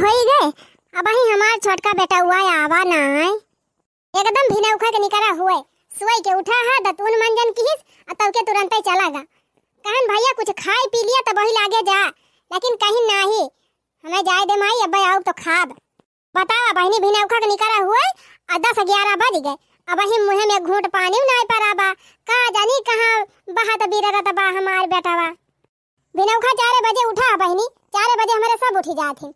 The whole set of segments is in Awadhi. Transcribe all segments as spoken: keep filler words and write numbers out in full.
होई गए, अबहीं हमार छोटका बेटउआ आवा नाई। एकदम भिनउखा के निकरा हुए, सोई के उठा हा, दतुन मंजन किहिस, अ तउके तुरंतइ चला गा। कहन, "भइया, कुछ खाइ पी लिया, तबही लागे जा।" लेकिन कहिन, "नाहीं, हमें जाए दे माई, अब्बे आउब तो खाब।" बतावा बहिनी, भिनउखा के निकरा हुए, अ दस ग्यारह बजि गए, अबहीं मुँहे में घूँट पानिउ नाहीं परा बा। का जानी कहाँ बहत बिररत बा हमार बेटवा। भिनउखा चारे बजे उठा ह बहिनी, चारे बजे हमरे सब उठि जात हिन।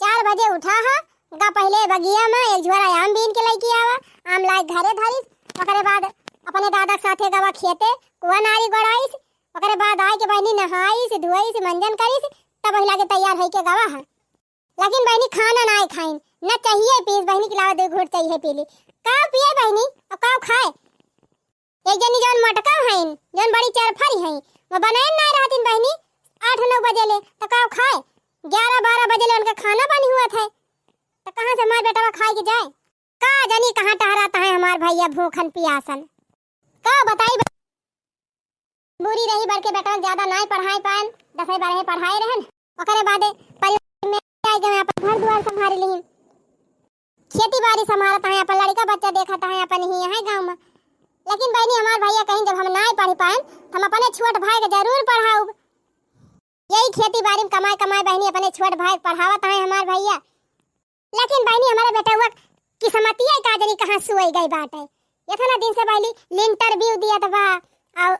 चार बजे उठा ह, गा पहिले बगिया में एक झोरा आम बीन के लइके आवा, आम लाइके घरे धरिस, ओकरे बाद अपने दादा के साथे गवा खेते, कुआ नारी गोड़ाइस, ओकरे बाद आइके बहिनी नहाइस, धोइस, मंजन करिस, तबही लागे तैयार होइके गवा ह। लेकिन बहिनी खाना नाहीं खाइन, न चाहिए पीस, बहिनी के अलावा दुइ घूँट चाहिए पी ली। का पिए बहिनी, अउ का खाए? एक जनी जउन मोटका हइन, जउन बड़ी चरफरी हइन, वो बनाइन नाहीं रहतिन बहिनी, आठ नौ बजे ले, त का खाए? ग्यारह बारह बजे ले उनका खाना बनी हुआ थे, त कहाँ से हमार बेटवा खाइके जाए? का जानी कहाँ टहरत हैं हमार भइया भूखन पियासन। का बताई बे-, बुरी रही, बड़के बेटवा ज्यादा नाहीं पढ़ाए पाएन, दसवीं बारहवीं पढ़ाए रहन, ओकरे बादे परिवार में आइ गए, अपन घर दुआर संभाल लिहिन। खेती बारी संभारत हैं, अपन लड़िका बच्चा देखत हैं, अपन ही हैं गाँव में। लेकिन बहिनी, हमार भइया कहिन, "जब हम नाहीं पढ़ि पाएन, त हम अपने छोट भाई के जरूर पढ़ाउब।" यही खेती बारी में कमाए कमाए बहिनी अपने छोट भाई के पढ़ावत हैं हमार भइया। लेकिन बहिनी, हमरे बेटउआ किस्मतिया का जानी कहाँ सोई गइ बाटे। एतना दिन से बहिनी interview दियत बा, अउ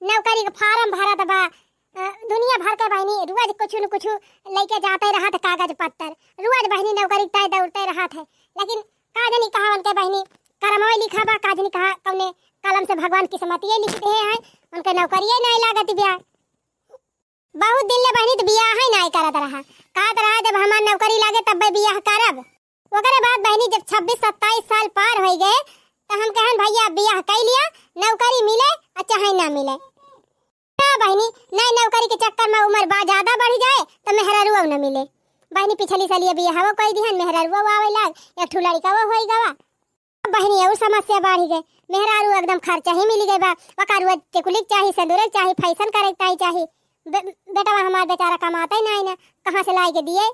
नौकरी के form भरत बा। अ, दुनिया भर के बहिनी रोज कुछ न कुछ लइके जाते रहत कागज पत्तर, रोज बहिनी नौकरी के तय दौड़ते रहत है। लेकिन का जानी कहाँ उनके बहिनी करमवे लिखा बा, का जानी कहाँ कौने कलम से भगवान किस्मतिये लिख दिहे हैं, उनके नौकरिये नाहीं लागत बिया। बहुत दिन ले बहिनी त बियाह ही नाहीं करत रहा, कहत रहा, "जब हमार नौकरी लागे तब्बे बियाह करब।" ओकरे बाद बहिनी जब छब्बीस सत्ताईस साल पार होइ गए, त हम कहन, "भइया, अब बियाह कइ लिया, नौकरी मिले अउ चाहे ना मिले।" ना बहिनी, नाहीं नौकरी के चक्कर में उमर बा ज्यादा बढ़ि जाए, त मेहरारुआ न मिले। बहिनी पिछली साल ये बियाहवो कइ दिहन, मेहरारुआ आवे लाग, एक ठो लड़िकवो होइ गवा। अब बहिनी अउर समस्या बढ़ि गए, मेहरारू एकदम खर्चा ही मिलि गए बा, ओका रुआ टिकुली के चाही, सेंदूर के चाही, fashion करे के ताई चाही। बे-, बेटवा हमार बेचारा कमाते नाहीं ना, कहाँ से लाइके दिए?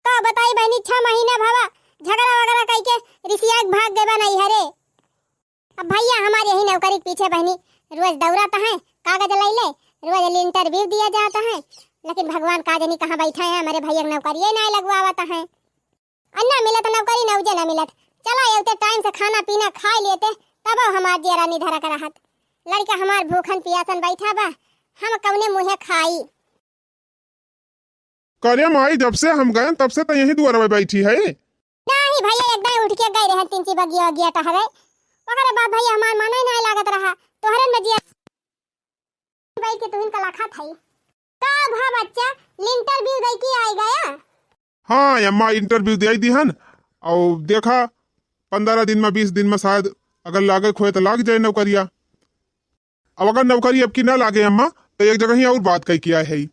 का बताई बहिनी, छह महीना भवा झगड़ा वगड़ा कइके रिसिया के भाग गए बा नैहरे। अब भइया हमार यही नौकरी के पीछे बहिनी रोज दौड़त हैं, कागज लइले, रोज interview दिया जात हैं, लेकिन भगवान का जानी कहाँ बैठा हैं, हमरे भइया के नौकरिये नाहीं लगवावत हैं। अ ना मिलत नौकरी, नौजे ना मिलत। चला, एवते time से खाना पीना खाइ लेते, तबो हमार जियरा निधरक रहत। लड़िका हमार भूखन पियासन बैठा बा, हम कौने मुँहे खाई? करे माई, जब से हम गए, तब से त यही दुआर में बैठी है। नाहीं भइया, एक दाईं उठिके गइ रहन, तीन ची बगिया वगिया टहरे। ओकरे बाद भइया हमार मनइ नाहीं लागत रहा, तोहरे में जिया बैठ के तुहिन का लखत हई। का भा बच्चा, interview दइके आइ गया? हाँ अम्मा, interview दे दिहन, अउ देखा, पन्द्रह दिन में, बीस दिन में शायद अगर लागे खोए त लाग जाए नौकरिया। अब अगर नौकरी अब की ना लागे अम्मा, त एक जगह ही अउर बात कइके आए है,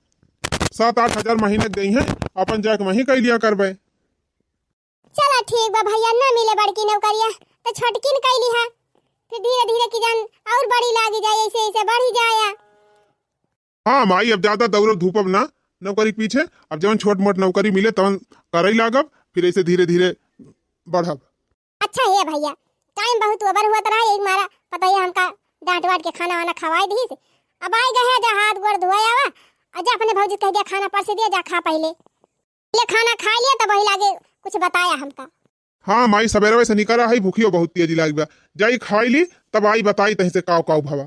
सात आठ हजार महीना के दइहैं, अपन जाके वहीं कइ लिया करबे। चला ठीक बा भइया, ना मिले बड़की नौकरिया त छोटकिन कइ लिहा, फिर धीरे धीरे की जान अउर बड़ी लागि जाए, ऐसे ऐसे बढ़ि जाया। हाँ माई, अब ज्यादा दौड़ब धूपब ना नौकरी के पीछे, अब जवन छोट मोट नौकरी मिले तवन करइ लागब, फिर ऐसे धीरे धीरे बढ़ब। अच्छा हे भइया, time बहुत over होत रहा, यही मारा पतोहिया हमका डांट वाट के खाना वाना खवाइ दिहिस। अब आइ गए हैं, जा हाथ गोड़ धोए आवा, अ जा अपने भौजी कहि दिया खाना परसि दिया, जा खा पहिले। ले खाना खाइ लिया, तबही लागे कुछ बताया हमका। हाँ माई, सबेरवे से निकरा है, भूखियो बहुत तेजी लाग बा। जाई खाइ ली, तब आई बताई तहीं से काव काव भवा।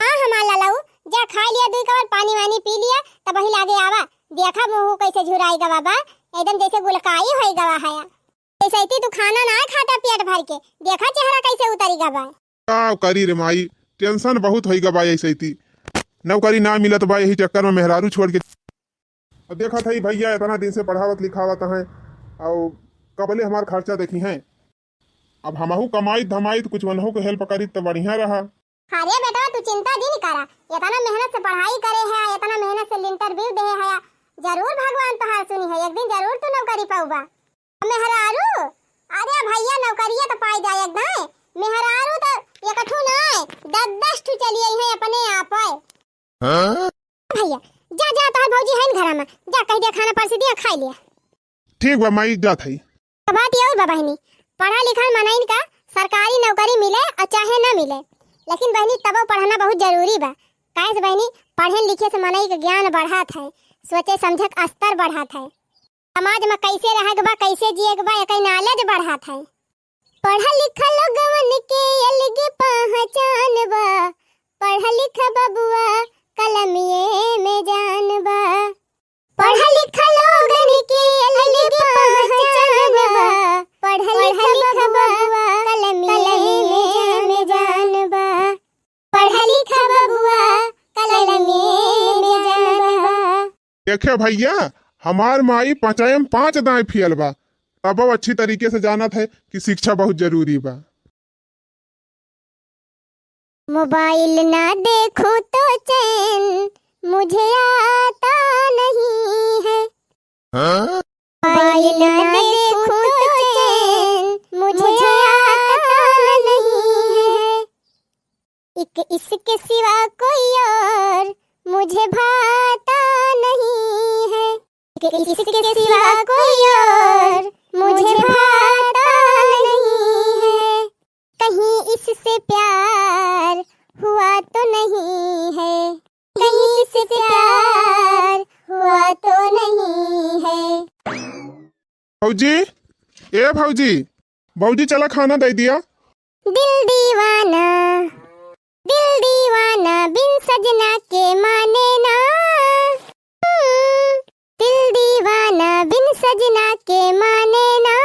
हाँ हमार ललऊ, जा खाइ लिया, दुइ कवर पानी वानी पी लिया, तबही लागे आवा। देखा मुँह कैसे झुराइ गवा बा, एकदम जैसे गुलकाई होइ गवा हया। ऐसइती तू खाना नाहीं खाता पेट भर के, देखा चेहरा कैसे उतरि गवा बा। काव करी रे माई, tension बहुत होइ गवा बा ऐसइती। नौकरी ना मिलत बा, यही चक्कर में मेहरारू छोड़ के अब देखत हई भइया, एतना दिन से पढ़ावत लिखावत हैं, अउ कबले हमार खर्चा देखिहैं। अब हमहू कमाइत धमाइत कुछ वनहू के help करीत त बढ़िया रहा। अरे बेटवा, तू चिंता जिन करा, एतना मेहनत से पढ़ाई करे है, एतना मेहनत से interview देहे है, जरूर भगवान तोहार सुनिहैं, एक दिन जरूर तू नौकरी पउबा। मेहरारू, अरे भइया, नौकरिया त पाइ जाए एकदम। मेहरारू त एक ठू नाहीं, दस दस ठू चली अइहैं अपने आपै। हाँ? भइया, जा, जा, तोहर भौजी है न घरा में, जा कहि दिया खाना परसि दिया, खाइ लिया। ठीक बा माई, जात हई। तो बात ये और बा बहिनी, पढ़ा लिखल मनइन का सरकारी नौकरी मिले और चाहे न मिले, लेकिन बहिनी तबो पढ़ना बहुत जरूरी बा। काहे से बहिनी, पढ़े लिखे से मनई के ज्ञान बढ़त है, सोचे समझे के स्तर बढ़त है, समाज में कैसे रहे के बा, कैसे जिए के बा, एकर knowledge बढ़त है। पढ़ल लिखल लोगवन के अलगे पहचान बा, पढ़ लिख बबुआ कलमिए में जान बा। पढ़ल लिखल लोगन के अलगे पहचान बा, पढ़ लिख बबुआ कलमिए में जान बा। पढ़ लिख बबुआ कलमिए में जान बा। देखे भैया, हमार माई पाँचवे में पाँच दाएं फेल बा, तबो अच्छी तरीके से जानत है कि शिक्षा बहुत जरूरी बा। मोबाइल ना देखूं तो चैन मुझे आता नहीं है। हाँ? मोबाइल ना देखूं तो चैन मुझे आता नहीं है। एक इसके सिवा कोई और मुझे भाता नहीं है। एक इसके सिवा कोई और मुझे भाता नहीं है। कहीं इससे प्यार हुआ तो नहीं है, कहीं इससे प्यार हुआ तो नहीं है। भौजी, ए भौजी, भौजी चला खाना दे दिया। दिल दीवाना, दिल दीवाना बिन सजना के माने ना। हम्म, दिल दीवाना बिन सजना के माने ना।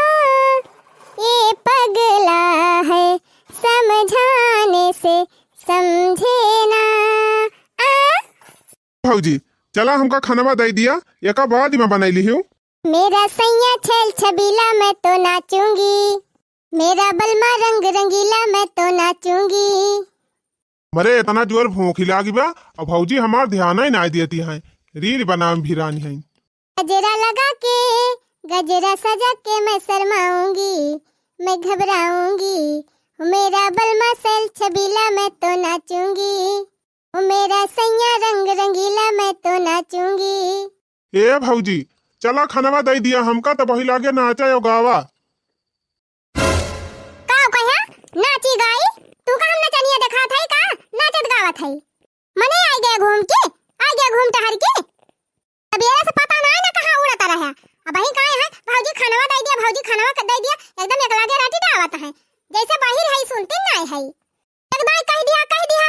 ये पगला है समझाने से समझे ना। आ? भौजी, चला हमका खनवा दे दिया, एका बाद में बनैली हूँ। मेरा सैया छैल छबीला मैं तो नाचूंगी, मेरा बलमा रंग रंगीला मैं तो नाचूंगी। मरे इतना जोर भूखी लागी बा, अब भौजी हमार ध्यान ही ना देती हैं, रील बनावे में भिरानी हैं। गजरा लगा के, गजरा सजा के मैं शर्माऊंगी, मैं घबराऊंगी, मेरा बलमा छैल छबीला मैं तो नाचूंगी। ओ मेरा सैया रंग रंगीला मैं तो नाचूंगी। ए भौजी, चला खनवा दे दिया, हमका तो वही लागे नाचा यो गावा। का कहे? नाची गाई? तू का हम नचनिया देखात है का? नाचत गावत है। मने आई गया घूम के, आई गया घूम टहर के। अब ये से पता ना है ना कहाँ उड़त रहा। अब वही कहे है, भौजी खनवा दे दिया, भौजी खनवा दे दिया, एकदम एक लागे राटी डावत है, जैसे बाहिर है सुनती ना है। एक दाई कह दिया, कह दिया,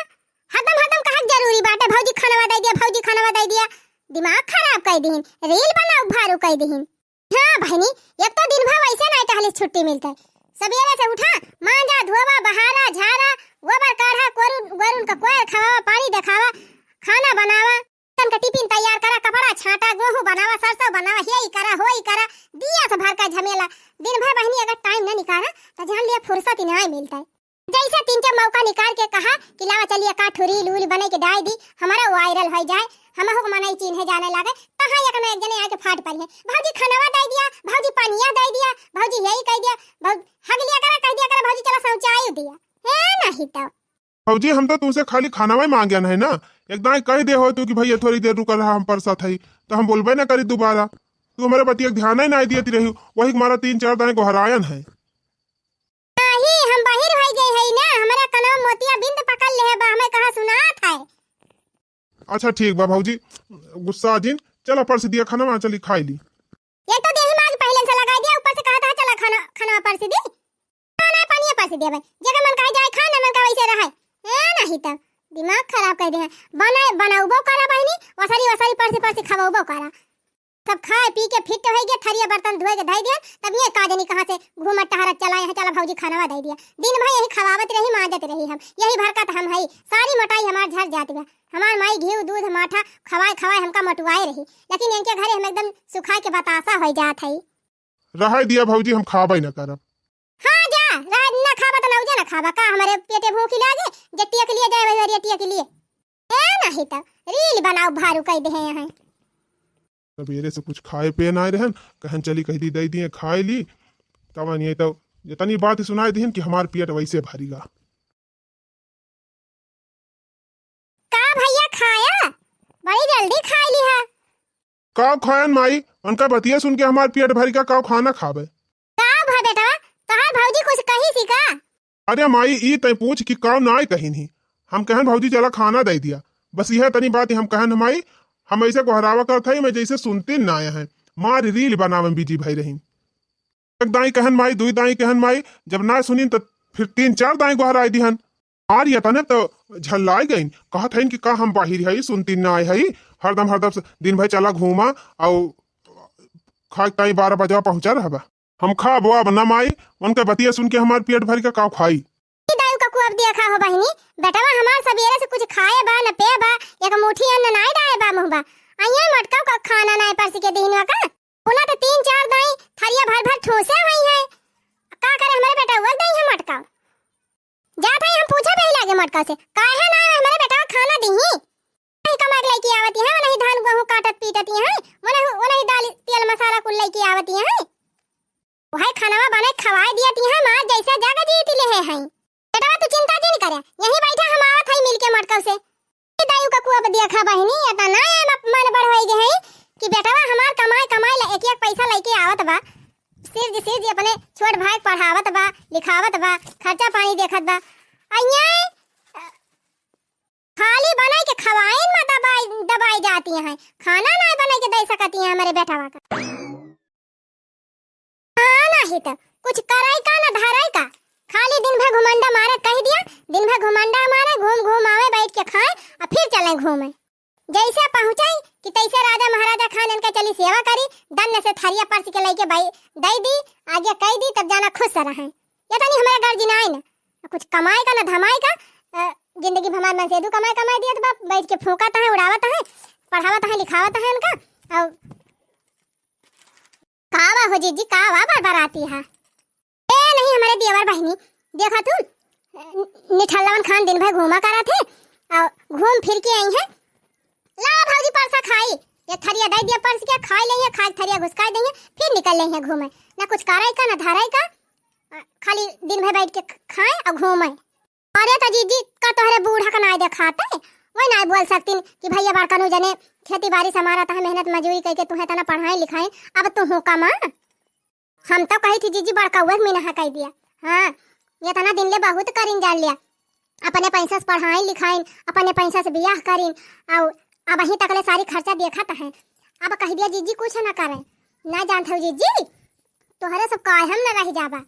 हरदम, हरदम कहक जरूरी बाटे, "भौजी खानवा दे दिया, भौजी खानवा दे दिया।" दिमाग खराब कर दिहिन, रील बनाउ भारू कर दिहिन। हाँ बहिनी, एक तो दिन भर वैसे नहीं टहले छुट्टी मिलते, सबेरे से उठा, मांजा, धोवा, बहारा, झारा, गोबर काढ़ा, कोरुन, गोरुन का कोयर खवावा, पानी देखावा, खाना बनावा, तन का टिफिन तैयार करा, कपड़ा छांटा, गोहूं बनावा, सरसों बनावा, हे ई करा, हो ई करा, दिया से भर का झमेला। दिन भर बहिनी अगर टाइम न निकाला, तो जान लिया फुर्सत ही नहीं मिलता है। जैसे तीन चार मौका निकाल के कहा कि लावा चलिए का ठुरी लूल बने के डाल दी, हमारा वायरल हो जाए, हम हो मनाई चीन्हे जाने लागे, तहाँ एक न एक जने आके फाट पड़ी है, "भौजी खानवा दे दिया, भौजी पानिया दे दिया, भौजी यही कह दिया, भौ-, हगलिया करा कह दिया करा, भौजी चला शौचाई दिया।" है नहीं तो। भौजी, हम तो तुमसे खाली खानवा ही मांगे है ना, एक दाई कह दे हो तू कि भैया थोड़ी देर रुका रहा, हम परसत है, तो हम बोलबे ना करी दोबारा। तू हमारे बतिया के ध्यान ही नहीं दियती रही, वही हमारा तीन चार दाई गोहरायन है। नाही, हम बाहिर होई गई है ना, हमारा कनवा मोतिया बिंद पकड़ ले है बा, हमें कहाँ सुनात है। अच्छा ठीक बा भौजी, गुस्सा जिन, चला परस दिया खानवा, चली खाई ली। ये तो देही माग पहले से लगाई दिया, ऊपर से कहा था चला खाना, खानवा परस दी। खाना पानी परस दिया भाई, जेकर मन कहे जाए खाए, ना मन कहे वैसे रहे। ए नहीं तो दिमाग खराब कर दे है। बना, बनाउबो करा बहिनी, वसरी वसरी परस परस खवाउबो करा। सब खाए पी के फिट हो गए, थरिया बर्तन धोए के धई दिया, तब ये का जानी कहाँ से घूमत टहरत चला यहाँ, चला भौजी खानवा दे दिया। दिन भर यही खवावत रही, मांजत रही हम, यही भर का तो हम हई, सारी मोटाई हमार झर जात बा। हमार माई घी दूध माठा खवाए खवाए हमका मोटुआए रही, लेकिन इनके घरे हम एकदम सुखाए के बतासा हो जात हई। रहे दिया भौजी, हम खाबे न करब। हाँ जा, रहे न खाबा तो लौजा न खाबा का, हमारे पेटे भूखी लागे, जे टिया के लिए जाए वही वरिया टिया के लिए। ए नहीं तो रील बनाउ भारू कह दे हैं। सबेरे से कुछ खाए पिए ना रहन, कहन चली कह दी दे दिए खाए ली, तब नहीं तो इतनी बात सुनाए दिहन कि हमार पेट वैसे भरी गा। का भैया खाया? बड़ी जल्दी खाई ली है। काव खायन माई, उनका बतिया सुन के हमार पेट भरी का काव खाना खावे। का भा बेटवा, तोहार भौजी कुछ कही सी का? अरे माई, ई तैं पूछ कि काव नाय कहिन ही। हम कहन भौजी चला खाना दे दिया, बस यह तनी बात हम कहन माई। हम ऐसे गोहरावा करत हई, मैं जैसे सुनती ना आया है। मार रील बनावे में बिजी भई रही। एक दाई कहन माई, दुई दाई कहन माई, जब ना सुनिन त फिर तीन चार दाई गोहराई दिहन। आर ये तने तो झल्लाई गईन, कहत हईन कि का हम बाहिर हई, सुनती ना आए हई, हरदम हरदम से दिन भर चला घूमा, अउ खाए ताई बारह बजे पहुंचा रहबा। हम खाबो अब ना माई, उनके बतिया सुन के हमार पेट भर के का खाई। ई दायु का कुआब देखा हो बहिनी, बेटवा हमार सबेरे से कुछ खाए बा न पे बा, एक मुट्ठी अन्न नाय डाए बा मुँह बा। अइया मटका का खाना नाय परस के दीन का। बोला तो तीन चार दाई थरिया भर भर ठूसे हुई है। का करे हमारे बेटा वो दई है मटका। जात है हम पूछे भी लागे मटका से, काहे ना हमारे बेटा खाना दीही? नहीं कमा के लेके आवती है, नहीं धान गेहूं काटत पीटती है, वो नहीं, वो नहीं दाल तेल मसाला कुल लेके आवती है। वही खानवा बने खवाए दियती है, माँ जैसे जग जीत ले है। बेटवा तू चिंता जिन करे, यहीं बैठा हम आवत है मिल के मटका से। ई दायु का कुआब देखा बहिनी, एतना एम अपमान बढ़ होई गए है कि बेटवा हमार कमाई कमाई ला एक एक पैसा लेके आवत बा। सिर्ज सिर्ज अपने छोट भाई के पढ़ावत बा, लिखावत बा, खर्चा पानी देखत बा। अइया खाली बनाई के खवाइन में दबाई, दबाई जाती हैं, खाना ना बनाई के दे सकती हैं हमारे बेटवा का। हाँ, नाही तो कुछ कराई का ना धराई का, खाली दिन भर घुमंडा मारे कह दिया, दिन भर घुमंडा मारे, घूम घूम आवे, बैठ के खाए और फिर चले घूमे। जैसे पहुँचे कि तैसे राजा महाराजा खान इनका चली सेवा करी, दन्न से थरिया परस के लेके बाई दे दी, आगे कह दी, तब जाना खुश से रहे। ये तो नहीं हमारे गर्जी ना आए ना, कुछ कमाए का ना धमाए का, अ, जिंदगी भर हमारे मनसेदू कमाए कमाए दियत बा, बैठ के फूंकत है, उड़ावत है, पढ़ावत है, लिखावत है इनका। और का बा हो जीजी, का बा बरबराती है? ए नहीं हमारे देवर बहिनी, देखा तू, निठल्लावन खान दिन भर घूमा करा थे और घूम फिर के आई है। ला भौजी परसा खाई, ये थरिया दे दिया परस के खाई ले, खाई थरिया घुसकाई देंगे, फिर निकल ले घूमे। ना कुछ करे का, ना धरे का, खाली दिन भर बैठ के खाए और घूमे। अरे तो जीजी, का तोहरे बूढ़ा का नाय देखाते? वही नाय बोल सकतीन कि भैया बड़कनू जने खेती बारी संभारत है, मेहनत मजूरी करके तुहे तना पढ़ाई लिखाई, अब तू हो कमा। हम तो कही थी जीजी, बड़कउए के मिनहा कह दिया। हाँ, ये तना दिन ले बहुत करीन जान लिया, अपने पैसा से पढ़ाई लिखाइन, अपने पैसा से बियाह करीन, और अब वहीं तक ले सारी खर्चा देखत है। अब कह दिया जीजी कुछ ना करे, ना जानत हो जीजी, तोहरे सब काहे हम न रह जाबा।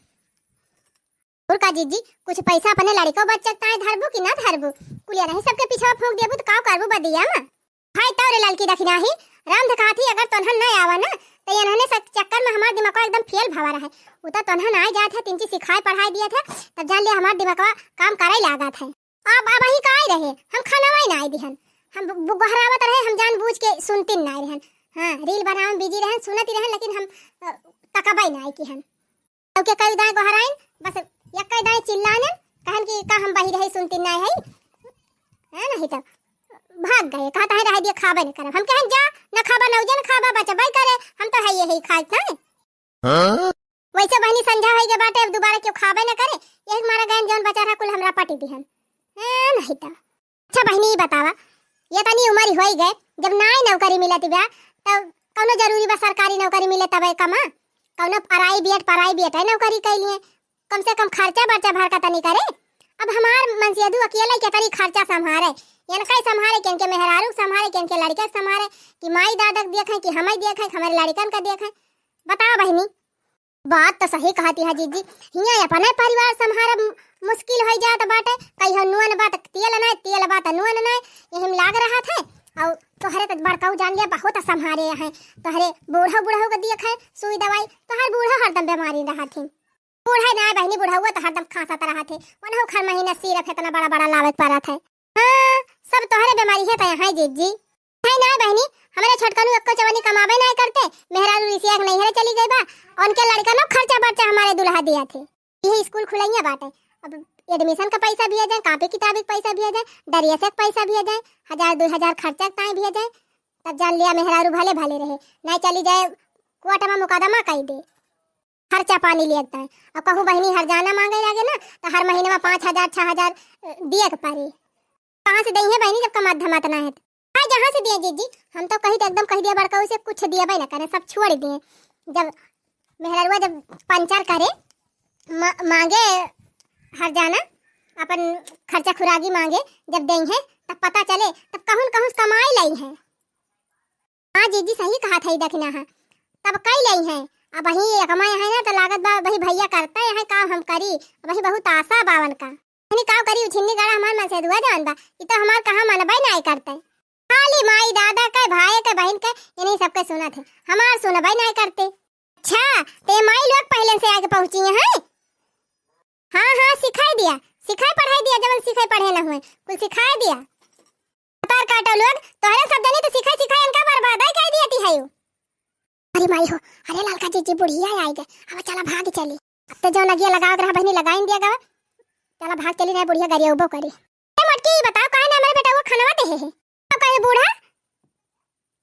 और का जीजी, कुछ पैसा अपने लड़िको बच्चा ताई धरबू कि ना धरबू? कुलिया नहीं सबके पीछे फूंक देबू तो का करबू बदिया में? भाई तौरे ललकी दखिनाही, राम धकाथी अगर तोन्हन ना आवा ना, तो इन्हने सब चक्कर में हमार दिमागवा एकदम फेल भवा रहे। उ तो तोन्हन आए जात है, तिनची सिखाए पढ़ाए दिए थे, तब जान लिया हमार दिमागवा काम करे लागत है। अब, अब वही का आए रहे, हम खाना वही ना आए दिहन, हम बु-, बु-, गोहरावत रहे, हम जानबूझ के सुनती ना आए रहन। हाँ, रील बनावे में बिजी रहन, सुनती रहन, लेकिन हम, अ, तकबई ना आए कि हम। सबके कई दाएँ गोहराइन, बस यक्कई दाएँ चिल्लाने, कहन कि का हम बहिर हई, सुनती नाय हई, है नहीं तो भाग गए, कहत है रह दिया, खाबे न करब। हम कहन जा, न खाबा, नौजे न खाबा, बचबे करे, हम तो है यही खात नहीं। हाँ? वैसे बहिनी संझा होई के बाटे, अब दोबारा क्यों खाबे न करे, यही मारा गहन जौन बचा रहा कुल हमरा पटी दिहन, है नहीं तो। अच्छा बहिनी, ई बतावा, ये तनी उमर होई गए, जब नाई नौकरी मिलत बा, तब कौनो जरूरी बा सरकारी नौकरी मिले तबे कमा? कौनो प्राइवेट, प्राइवेट है नौकरी कैलिए, कम से कम खर्चा बर्चा भर का तनी करे। अब हमार मनसेदू अकेले के तनी खर्चा संभारे, इनका ही संभारे, कि इनके मेहरारू के संभारे, कि इनके लड़के के संभारे, कि माई दादा के देखे, कि हमें देखे, कि हमारे लड़कन का देखे। बताओ बहिनी। बात तो सही कहती है जीजी, हियाँ अपने परिवार संभारब मुश्किल होई जात बाटे। कहियो नून बा त तेल नाय, तेल बा त नून नाय, यही में लाग रहा थे। और तोहरे तो बड़काऊ जान लिया बहुत संभारे हैं, तोहरे बूढ़ा बूढ़ा के दिए खाए सुई दवाई, तोहर बूढ़ा हरदम बीमारी रहा थी। बूढ़ा नाय बहिनी, बुढ़ाऊ तो हरदम खांसत रहा थे, उन्हों हर महीना सिरप इतना बड़ा बड़ा लावे के पड़ा थे। हाँ, सब तोहरे बीमारी है तो यहाँ जीजी। है ना बहिनी, हमरे छोटकनू एक्को चवनी कमाबे नाय करते, मेहरारू रिसिया के नैहरे चली गई बा, उनके लड़कनो खर्चा बर्चा हमारे दुल्हा दिया थे। यही स्कूल खुलैया बाटे, अब एडमिशन का पैसा भी आ जाए, कापी किताबी के पैसा भी आ जाए, डरिया से के पैसा भी आ जाए, हजार दो हजार खर्चा के ताई भी आ जाए, तब जान लिया मेहरारू भले भले रहे, नाय चली जाए कोर्ट में मुकदमा कई दे, खर्चा पानी ले ताई। अब कहूँ बहिनी हरजाना मांगे लागे ना, तो हर महीने में पाँच हजार, छह हजार, अ, दिए के पड़ी। कहाँ से देइहे बहिनी, जब कमात धमात ना है तो? जहाँ से दिए जीजी, हम तो कही तो एकदम कही दिया बड़काऊ से कुछ दिए ना करे, सब छोड़ दिए। जब मेहररुआ जब पंचर करे, मा-, मांगे हर जाना, अपन खर्चा खुरागी मांगे, जब देइहैं, तब पता चले, तब कहूँ न कहूँ से कमाई लइहैं। हाँ जीजी, सही कहत है, दखिना है, तब कई लइहैं। अबहीं ये कमाए हैं ना, तो लागत बा, अबहीं भइया करते हैं काम हम करी, अबहीं बहुत आसा बा उनका। इन्हीं का करी, उछिन्नी गड़ा हमार मनसेधुआ जवन बा, ई तो हमार कहाँ मनबे नाई करते। खाली माई दादा के, भाई के, बहिन के, इन्हीं सबके सुनत है, हमार सुनबे नाई करते। अच्छा, ते माई लोग पहिले से आके पहुँची हैं? हाँ, हाँ, सिखाई दिया, सिखाई पढ़ाई दिया, जवन सिखाई पढ़े न हुए, कुल सिखाई दिया। तार काटो लोग, तोहरे सब जनी तो सिखाई सिखाई इनका बर्बाद ही कर दिया ती है। अरे माई हो, अरे ललका जीजी बुढ़िया आई गए, अब चला भाग चली। अब तो जौन अगिया लगावत रहा बहिनी लगाइन दिया गवा, चला भाग चली, नहीं बुढ़िया गरिया उबो करी। ए मोटकी, ई बताओ काहे ना हमारे बेटा वो खनवा दे है? तो कहे बूढ़ा,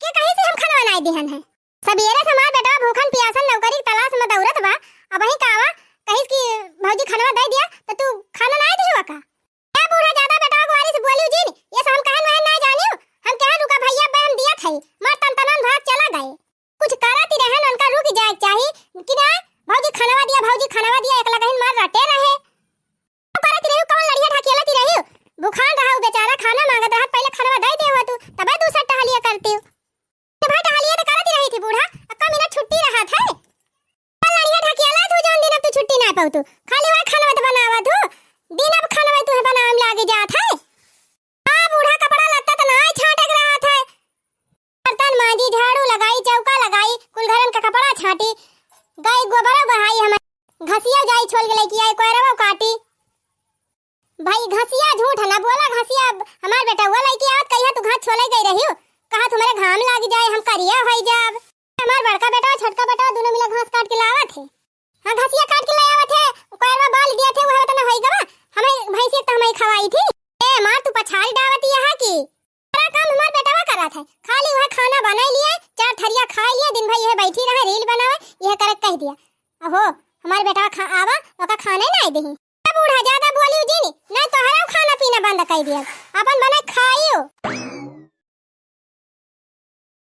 के कहीं से हम खनवा नाई दिहन है? सबेरे से हमार बेटवा भूखन पियासन नौकरी के तलाश में दौड़त बा, अबहीं कावा कहिस कि भौजी खनवा दे दिया, तो तू खाना नाई दिहुआ का? ए बूढ़ा, ज्यादा बेटवा गुआरी से बोलियो जिन, ये सब हम कहन वहन नाई जानियो, हम कहे रुका भइया बे हम दिया थे, मार तन तनन भाग चला गए। कुछ करत ही रहन, उनका रुक जाए के चाही कि ना, भौजी खनवा दिया, भौजी खनवा दिया, एक लगहिन मार रटे रहे। करत रहियो, कौन लड़िया ढकेलत रहियो? भुखान रहा उ बेचारा, खाना मांगत रहा, पहिले खनवा दे दे हुआ तू, तबे दूसर टहलिया करती। तो भाई टहलिया तो करत रही थी बूढ़ा, अब का मिनट छुट्टी रहा था? कौन लड़िया ढकेला तू, जौन दिन अब तू छुट्टी ना पाऊ तू, खाली वह खनवा तो बनावा तू, दिन अब खनवा तू बनावे में लागे जात है। हाँ बूढ़ा, कपड़ा लत्ता तो नाई छांटे के रहत है। बर्तन मांजी, झाड़ू लगाई, चौका लगाई, कुल घरन का कपड़ा छांटी, गाय गोबरो बहाई, हमार घसिया जाई छोल के लइकी आई, कोयरवा काटी। भाई घसिया झूठ है ना बोला, घसिया हमार बेटा हुआ लइकी आवत कहिया तू घास छोले गई रही हो, कहा तुम्हारे घाम लाग जाए, हम करिया होई जाब। हमार बड़का बेटा, छोटका बेटा दोनों मिला घास काट के लावत है। हाँ, घसिया काट के ले आवत है, कोयरवा बाल दिया थे, वह तना होई गवा, हमें भैंसी तो हमें खवाई थी। ए मार, तू पछाड़ी डावत यहाँ की? सारा काम हमार बेटवा करत है, खाली वह खाना बनाई लिए, चार थरिया खाई लिए, दिन भर यह बैठी रहे, रील बनावे, यह करे कह दिया। अहो, हमार बेटवा खा आवा, ओका खाने नाई देही। ए बूढ़ा, ज्यादा बोलियो जिन, नहीं तोहरा खाना पीना बंद कर दिया, अपन बना खाइयो।